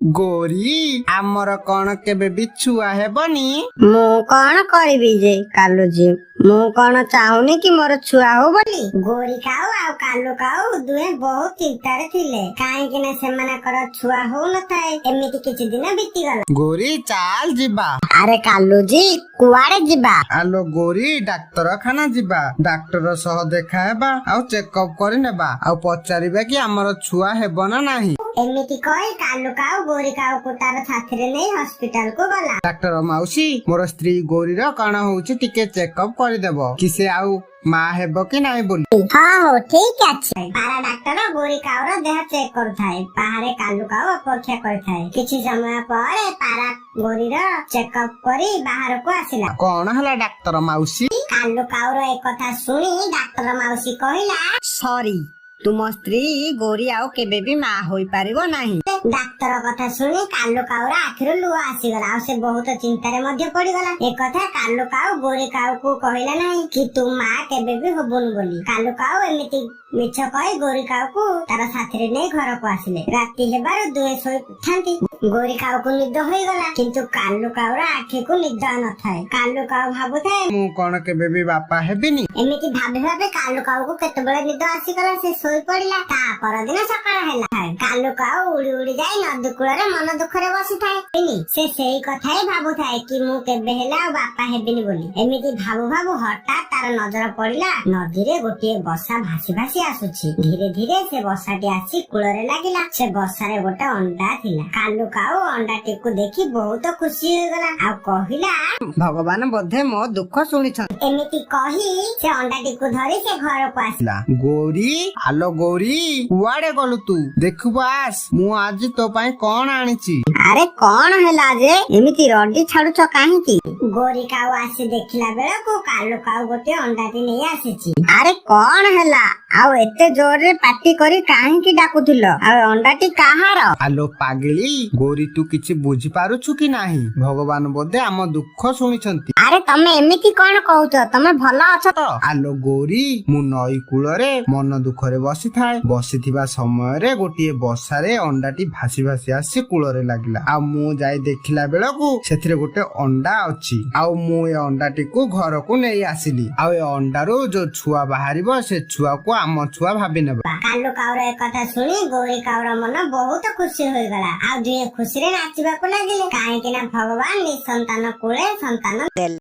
ଗୋରୀ, ଆମର କଣ କେବେ ବି ଛୁଆ ହେବନି? ମୁଁ କଣ କରିବି ଯେ କାଲୁଜୀ? ମୁଁ କଣ ଚାହୁଁନି କି ମୋର ଛୁଆ ହଉ ବୋଲି? ଗୋରୀ କାଉ ଆଉ କାଲୁ କାଉ ଦୁହେଁ ବହୁତ ଚିନ୍ତାରେ ଥିଲେ, କାହିଁକି ନା ସେମାନଙ୍କର ଛୁଆ ହଉନଥାଏ। ଏମିତି କିଛି ଦିନ ବିତିଗଲା। ଗୋରୀ, ଚାଲ ଯିବା। ଆରେ କାଲୁଜୀ, କୁଆଡେ ଯିବା? ଆଲୋ ଗୋରୀ, ଡାକ୍ତରଖାନା ଯିବା। ଡାକ୍ତର ସହ ଦେଖା ହେବା ଆଉ ଚେକଅପ୍ କରିନେବା ଆଉ ପଚାରିବା କି ଆମର ଛୁଆ ହେବ ନା ନାହିଁ। ଏମିତି କହି କାଲୁ କାଉ ଗୋରୀ କାଉକୁ ତାର ସାଥିରେ ନେଇ ହସ୍ପିଟାଲ କୁ ଗଲା। ଡାକ୍ତର ମାଉସୀ, ମୋର ସ୍ତ୍ରୀ ଗୋରୀର କଣ ହଉଛି ଟିକେ ଚେକଅପ୍ କରିଦେବ କି ସେ ଆଉ ମା ହେବ କି ନାହିଁ ବୋଲି। ହଁ, ହଉ, ଠିକ ଅଛି। ପାରା ଡାକ୍ତର ଗୋରୀ କାଉର ଦେହ ଚେକ୍ କରୁଥାଏ। ବାହାରେ କାଲୁ କାଉ ଅପେକ୍ଷା କରିଥାଏ। କିଛି ସମୟ ପରେ ପାରା ଗୋରୀର ଚେକଅପ୍ କରି ବାହାରକୁ ଆସିଲା। କଣ ହେଲା ଡାକ୍ତର ମାଉସୀ? କାଲୁ କାଉର ଏକଥା ଶୁଣି ଡାକ୍ତର ମାଉସୀ କହିଲା, ସରି, ତୁମ ସ୍ତ୍ରୀ ଗୋରୀ ଆଉ କେବେ ବି ମା ହୋଇପାରିବ ନାହିଁ। ଡାକ୍ତର କଥା ଶୁଣି କାଲୁ କାଉର ଆଖିରୁ ଲୁହ ଆସିଗଲା ଆଉ ସେ ବହୁତ ଚିନ୍ତାରେ ମଧ୍ୟ ପଡିଗଲା। ଏକଥା କାଲୁ କାଉ ଗୋରୀ କାଉକୁ କହିଲା ନାହିଁ କି ତୁ ମା କେବେ ବି ହବୁନୁ ବୋଲି। କାଲୁ କାଉ ଏମିତି ମିଛ କହି ଗୋରୀ କାଉକୁ ତାର ସାଥିରେ ନେଇ ଘରକୁ ଆସିଲେ। ରାତି ହେବାରୁ ଦୁହେଁ ଶୋଇଥାନ୍ତି। ଗୋରୀ କାଉକୁ ନିଦ ହୋଇଗଲା, କିନ୍ତୁ କାଲୁ କାଉର ଆଖିକୁ ନିଦ ନଥାଏ। କାଲୁ କାଉ ଭାବୁଥାଏ, ମୁଁ କଣ କେବେ ବି ବାପା ହେବିନି? ଏମିତି ଭାବି ଭାବି କାଲୁ କାଉକୁ କେତେବେଳେ ନିଦ ଆସିଗଲା, ସେ ଶୋଇ ପଡିଲା। ତା ପରଦିନ ସକାଳ ହେଲା। କାଲୁ କାଉ ଉଡି ଉଡି ଯାଇ ନଦୀ କୂଳରେ ମନ ଦୁଃଖରେ ବସିଥାଏ। ସେ ସେଇ କଥା ହିଁ ଭାବୁଥାଏ କି ମୁଁ କେବେ ହେଲେ ଆଉ ବାପା ହେବିନି ବୋଲି। ଏମିତି ଭାବୁ ଭାବୁ ହଠାତ୍ ତାର ନଜର ପଡିଲା, ନଦୀରେ ଗୋଟିଏ ବସା ଭାସି ଭାସି ଆସୁଛି। ଧୀରେ ଧୀରେ ସେ ବସାଟି ଆସି କୂଳରେ ଲାଗିଲା। ସେ ବସାରେ ଗୋଟେ ଅଣ୍ଡା ଥିଲା। କାଲୁ କାଉ ଅଣ୍ଡାଟିକୁ ଦେଖି ବହୁତ ଖୁସି ହୋଇଗଲା ଆଉ କହିଲା, ଭଗବାନ ବୋଧେ ମୋ ଦୁଃଖ ଶୁଣିଛନ୍ତି। ଏମିତି କହି ସେ ଅଣ୍ଡାଟିକୁ ଧରି ସେ ଘରକୁ ଆସିଲା। ଲା ଗୋରୀ, ଆଲୋ ଗୋରୀ, କୁଆଡେ ଗଲୁ ତୁ? ଦେଖିବୁ ଆସ, ମୁଁ ଆଜି ତୋ ପାଇଁ କଣ ଆଣିଛି। ଆରେ କଣ ହେଲା ଯେ, ଏମିତି ରଡି ଛାଡୁଛ କାହିଁକି? ଗୋରୀ କାଉ ଆସି ଦେଖିଲା ବେଳକୁ କାଲୁ କାଉ ଗୋଟିଏ ଅଣ୍ଡାଟି ନେଇ ଆସିଛି। ଆରେ କଣ ହେଲା, ଆଉ ଏତେ ଜୋରରେ ପାଟି କରି କାହିଁକି ଡାକୁଥିଲ? ଆଉ ଅଣ୍ଡାଟି କାହାର? ଆଲୋ ପାଗିଳି ଗୋରୀ, ତୁ କିଛି ବୁଝିପାରୁଛୁ କି ନାହିଁ? ଭଗବାନ ବୋଧେ ଆମ ଦୁଃଖ ଶୁଣିଛନ୍ତି। ଆରେ ତମେ ଏମିତି କଣ କହୁଛ? ତମେ ଭଲ ଅଛ ତ ଆଲୋ ଗୋରୀ, ମୁଁ ନଈ କୂଳରେ ମନ ଦୁଃଖରେ ବସିଥାଏ। ବସିଥିବା ସମୟରେ ଗୋଟିଏ ବସାରେ ଅଣ୍ଡାଟି ଭାସି ଭାସି ଆସି କୂଳରେ ଲାଗିଲା ଆଉ ମୁଁ ଯାଇ ଦେଖିଲା ବେଳକୁ ସେଥିରେ ଗୋଟେ ଅଣ୍ଡା ଅଛି। ଆଉ ମୁଁ ଏ ଅଣ୍ଡାଟିକୁ ଘରକୁ ନେଇ ଆସିଲି ଆଉ ଏ ଅଣ୍ଡାରୁ ଯୋଉ ଛୁଆ ବାହାରିବ, ସେ ଛୁଆକୁ ଆମ ଛୁଆ ଭାବି ନେବା। କାଲୁ କାଉର ଏକଥା ଶୁଣି ଗୋରୀ କାଉର ମନ ବହୁତ ଖୁସି ହୋଇଗଲା ଆଉ ଦୁହେଁ ଖୁସିରେ ନାଚିବାକୁ ଲାଗିଲେ, କାହିଁକି ନା ଭଗବାନ ନିଃସନ୍ତାନ କୂଳେ ସନ୍ତାନ ଦେଲେ।